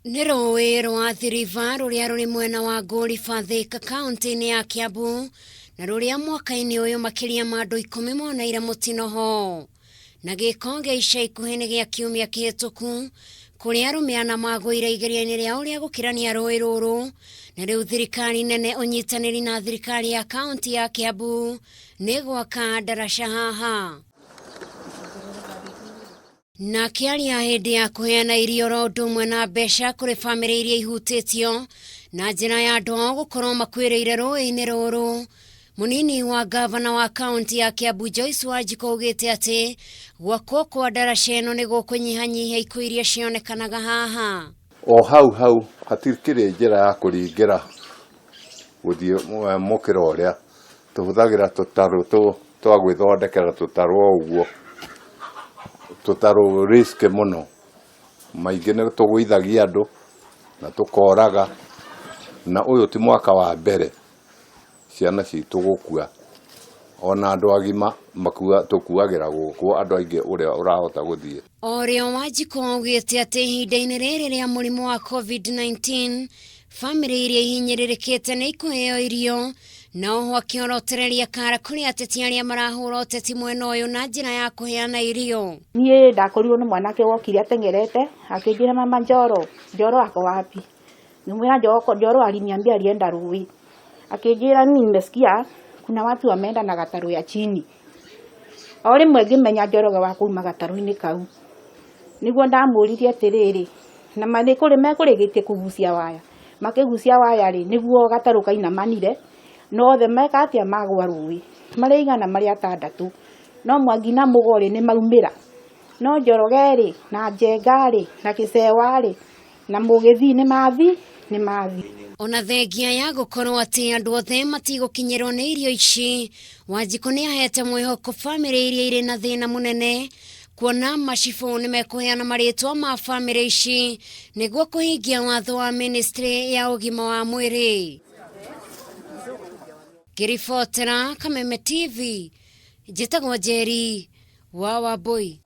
Nĩ rũĩ rwa Athi River rũrĩa rũrĩ mwena wa Ngũriba, Thika, kaunti-inĩ ya Kiambu, na rũrĩa mwaka-inĩ ũyũ makĩria ma andũ 10 moneire mũtino ho. Na gĩko gĩa ica ikuhĩ nĩ gĩa kiumia kĩhĩtũku kũrĩa arũme ana magũire igeria-inĩ rĩa ũrĩa gũkĩrania rũĩ rũrũ, na rĩu thirikari nene ũnyitanĩri na thirikari ya kaunti ya Kiambu nĩ gwaka ndaraca haha. Na akĩaria hĩndĩ ya kũheana irio oro ũndũ ũmwe na mbeca kũrĩ bamĩrĩ iria ihutĩtio na njĩra ya andũ ao gũkorwo makuĩrĩire rũĩ-inĩ rũrũ, mũnini wa ngavana wa kaunti ya Kiambu Joyce Wanjikũ augĩte atĩ gwakwo kwa ndaraca ĩno nĩ gũkũnyihanyihia ikuũ iria cionekanaga haha. O hau hau hatikĩrĩ njĩra ya kũringĩra gũthiĩ mũkĩra ũrĩa tũhũthagĩra tũtarũ twa gwĩthondekera tũtarũ o ũguo, tũtarũ risk mũno, maingĩ nĩ tũgũithagia andũ na tũkoraga, na ũyũ ti mwaka wa mbere ciana citũ gũkua, ona andũ agima makua tũkuagĩra gũkũ andũ aingĩ ũrĩa ũrahota gũthiĩ. O rĩo Wanjikũ augĩte atĩ ihinda-inĩ rĩrĩ rĩa mũrimũ wa COVID-19 bamĩrĩ iria ihinyĩrĩrĩkĩte nĩ ikũheo irio, na oho akĩorotereria kara kũrĩ ateti arĩa marahũra ũteti mwena ũyũ na njĩra ya kũheana irio. Niĩ ndakorirwo nĩ mwanake wokire ateng'erete akĩnjĩra, "Mama, Njoro, Njoro ako wapi?" Nimwĩra Njoro aliniambia alienda rũĩ. Akĩnjĩra, "Mimi nimesikia kuna watu wameenda na gatarũ ya chini." O rĩmwe ngĩmenya Njoroge wa kuma gatarũ-inĩ kau. Nĩguo ndamũririe atĩrĩrĩ, na ma nĩ kũrĩ mekũrĩgĩtie kũgucia waya. Makĩgucia waya rĩ, nĩguo gatarũ kainamanire, na othe meka atĩa magwa rũĩ. Marĩ 100 marĩ 6, no Mwangi na Mũgo rĩ nĩ maumĩra. No Njoroge rĩ, na Njenga rĩ, na Kĩcewa rĩ, na Mũgĩthii nĩ mathi nĩ mathi. Ona thengia ya gũkorwo atĩ andũ othe matigũkinyĩrwo nĩ irio ici, Wanjikũ nĩ ahete mwĩhoko bamĩrĩ iria irĩ na thĩna mũnene kuona macibũ nĩ mekũheana marĩtwa ma bamĩrĩ ici nĩguo kũhingia watho wa ministry ya ũgima wa mwĩrĩ. Ngĩribotera Kameme TV, njĩtagwo Njeri wa Wambui.